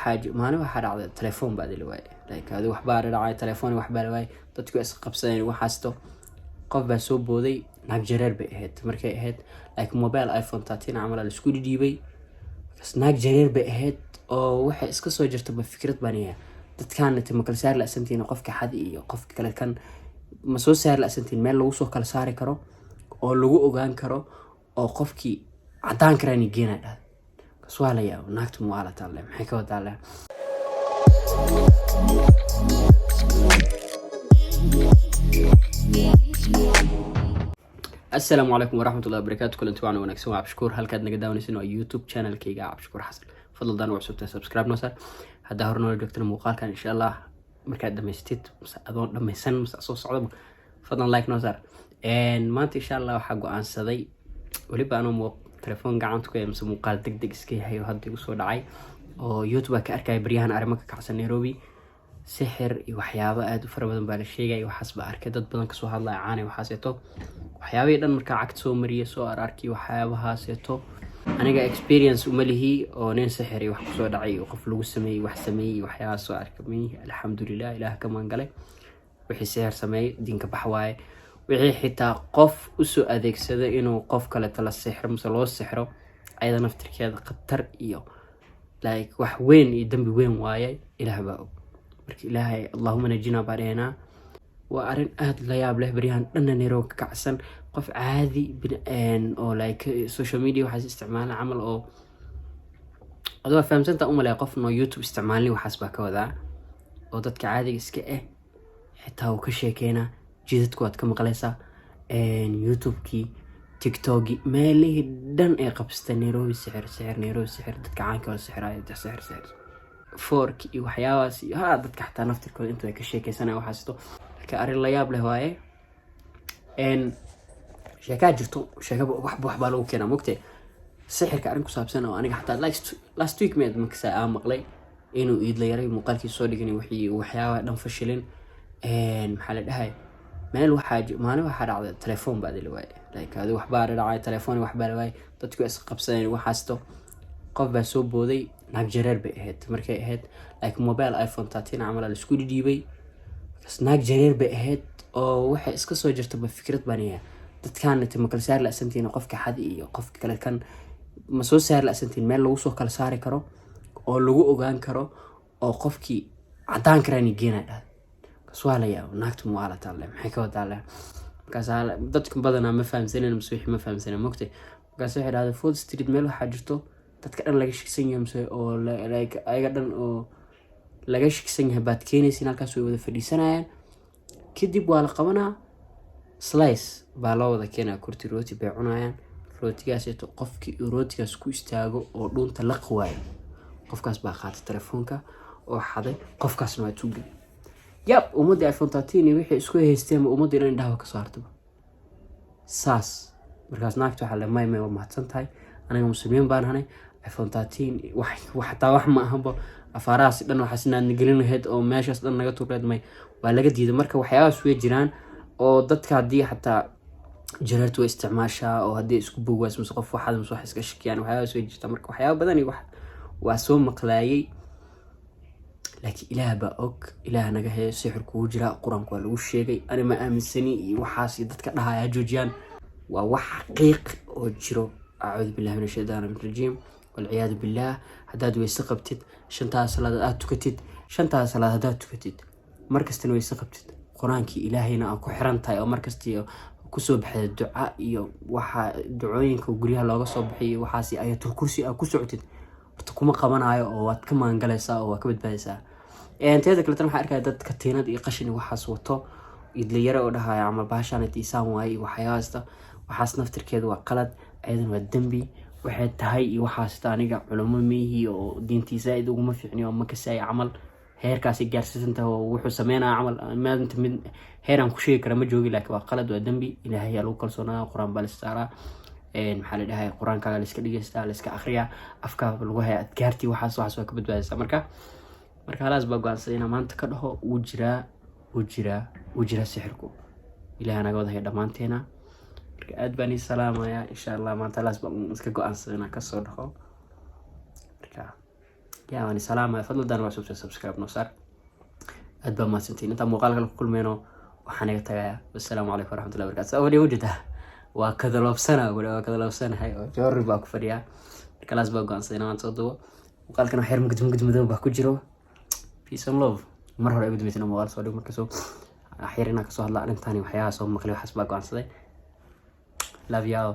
Waxaa maalin waxaa dhacday telefoon baa la waayay, like adi waxbaa dhacay, telefoon waxbaa la waayay, dadku is qabsadeen. Waxaasto qof baa soo booday, naag jareer bay ahayd. Markay ahayd, like mobile iPhone 13 camal la isku dhiibay. Markaas naag jareer bay ahayd oo waxay iska soo jirtaba fikrad baan yahay, dadkaana ma kala saari la'santiin qofka xadi iyo qofka kale, kan ma soo saari la'santiin meel lagu soo kala saari karo oo lagu ogaan karo oo qofkii caddaan karaan geena dhahda. Markaas waa la yaabo, naagtu muwaalataa le, maxay ka wadaa le? Asalaamu calaykum waraxmatullahi wabarakaatu. Kulanti wacan wanaagsan, waa Cabshakuur. Halkaad naga daawanaysan waa YouTube channelkayga, Cabshakuur Xasan. Fadlan daan u cusubtahay, subscribe noo saar. Haddaa hore noola joogtana, muuqaalkan insha Allah markaad dhamaystid mase adoon dhamaysan mase soo socdaba, fadlan like noo saar. Maanta insha Allah waxaa go-aansaday, weliba anoo telefoon gacanta ku haya mase muuqaal deg deg iska yahay oo hadda igu soo dhacay oo YouTube baa ka arkaya, baryahan arrimo ka kacsan Nairobi, sixir iyo waxyaabo aada u fara badan baa la sheegaya. Waxaas baa arkay dad badan kasoo hadlaya caanay waxaaseeto, waxyaabihii dhan markaa cagta soo mariyay, soo ararkii waxyaabahaaseeto. Aniga experience uma lihi oo nin sixir iyo wax kusoo dhacay iyo qof lagu sameeyey wax sameeyey, waxyaabahaas soo arkay mihi. Alxamdulilah, Ilaah ka maangalay. Wixii sixir sameeyey diinka bax waaye. Wixii xitaa qof usoo adeegsada inuu qof kaleeto la sixro mase loo sixro, ayada naftirkeeda khatar iyo like wax weyn iyo dembi weyn waaye. Ilaah baa og. Marka Ilaahay allahuma najina baa dhehenaa. Waa arrin aada la yaab leh, baryahan dhanna Nairobi ka kacsan. Qof caadi oo like social media waxaas isticmaala camal oo adoo fahamsanta umalaya, qof noo YouTube isticmaalin waxaas baa ka wadaa, oo dadka caadiga iska ah xitaa uu ka sheekeynaa, jidadku waad ka maqlaysaa, YouTube-kii, TikTokii, meelihii dhan ay qabsatay Nairobi. Sixir, sixir, Nairobi sixir, dadka caanka oo sixiraya, sixir, sixir, foork iyo waxyaabahaas iyo ha dadka xataa naftirkooda inta ay ka sheekeysanaya waxaasto. Marka arrin la yaab leh waaye. Sheekaa jirto, sheekaba wax baa lagu keenaa mogte. Sixirka arrin ku saabsan oo aniga xataa last week meed markasa aa maqlay inuu Iidla Yaray muuqaalkiisa soo dhigin, wixii waxyaabaha dhan fashilin. Maxaa la dhahay, meel waxaa maalin waxaa dhacday telefoon baa la waayay, like adi waxbaa dhacay, telefoon waxbaa la waayay, dadku is qabsadeen. Waxaasto qof baa soo booday, naag jareer bay ahayd. Markay ahayd, like mobile iPhone 13 camal la isku dhiibay. Markaas naag jareer bay ahayd oo waxay iska soo jirtaba fikrad baan yahay, dadkaana ma kala saari la'santiin qofka xadi iyo qofka kale, kan ma soo saari la'santiin meel lagu soo kala saari karo oo lagu ogaan karo oo qofkii caddaan karaan geena dhahda. Markaas waa la yaabo, naagtu muwaalataa le, maxay ka wadaa le? Markaas dadka badanaa ma fahamsanin mise wixii ma fahamsanin mogte. Markaas waxay dhahday, Fourth Street meel waxaa jirto dadka dhan laga shiksan yahay mise oo like ayaga dhan oo laga shiksan yahay baad keenaysin, halkaas way wada fadhiisanayaan, kadib waa la qabanaa, slice baa loo wada keenaa, kurti rooti bay cunayaan. Rootigaaseeto qofkii uu rootigaas ku istaago oo dhuunta laqi waayo, qofkaas baa qaatay telefoonka oo xaday, qofkaasna waa tuugay. Yab, ummaddii iPhone 13 iyo wixii isku haysteen ummaddii dhan indhaha kasoo hartaba saas. Markaas naagta waxaa le, may may, waa mahadsan tahay, aniga muslimiin baan hanay, iPhone 13 wax xataa wax ma ahanba, afaarahaas dhan waxaas inaad gelin lahayd oo meeshaas dhan naga turleed, may, waa laga diiday. Marka waxyaabahaas way jiraan oo dadka haddii xataa jareertu way isticmaashaa oo haddii isku bogwaas mise qof waxaad mise wax iska shakiyaan, waxyaabahaas way jirtaa. Marka waxyaaba badan iyo wax waa soo maqlaayay, laakiin Ilaah baa og. Ilaah naga heeyo. Sixir kugu jiraa, Qur-aanku waa lagu sheegay. Ani ma aaminsani iyo waxaas iyo dadka dhahaya joojiyaan, waa wax xaqiiq oo jiro. Acuudu billahi min ashaytaan rajiim, walciyaadu billaah. Haddaad weyse qabtid, shantaas salaad aad tukatid, shantaas salaad haddaad tukatid, markastana weyse qabtid, Qur-aankii Ilaahayna aa ku xiran tahay oo markasta kusoo baxda duca iyo waxa ducooyinka guryaha looga soo bixiyo waxaas, Ayatul Kursi aa ku socotid, horta kuma qabanayo oo waad ka maangalaysaa oo waa ka badbaadaysaa. Teeda kaletana waxaa arkaya dad katiinad iyo qashin iyo waxaas wato, Iidlayare oo dhahaya camal bahashaan isaan waaye iyo waxyaabahaasta. Waxaas naftirkeeda waa qalad, ayadan waa dembi waxay tahay iyo waxaasta. Aniga culamo miihi oo diintii zaaid uguma fiicni oo ma kasaayo camal heerkaasi gaarsiisan tahay oo wuxuu sameynaya camal maanta mid heeraan ku sheegi kara ma joogi, laakiin waa qalad, waa dembi. Ilaahay yaa lagu kalsoonaa, Qur-aan baa la saaraa, maxaa la dhahay, Qur-aankaaga la iska dhegeystaa, la iska akhriyaa, afkaa lagu haya adkaartii, waxaas waa ka badbaadaysaa. Marka halaas baa go-aansaday inaa maanta ka dhaho, wuu jiraa, wuu jiraa, wuu jiraa sixirku. Ilaah naga wada haya dhammaanteena. Marka aad baan ii salaamayaa. Insha Allah maanta halaas baan iska go-aansaday inaan kasoo dhaho. Marka Yaa waan salaamaya. Fadlan waa subscribe noo saar. Aad baa mahadsantiin. Intaan muuqaal kale ku kulmeyno, waxaan iga tagayaa wassalaamu calaykum waraxmatullahi wabarakatu. Saa wali ujeedaa, waa kadaloobsana, waa kadaloobsanahay oo joori baa ku fadhiyaa. Marka laas baa go'aansaday inaan soo dubo muuqaalkan. Wax yar mugdi mugdi madow baa ku jiro. Peace and love. Mar hore igu dambeysay inaan muuqaal soo dhigo, marka soo wax yar inaan kasoo hadla arrintan, waxyaabaha soo maqlay, waxaas baa go'aansaday. Love you all.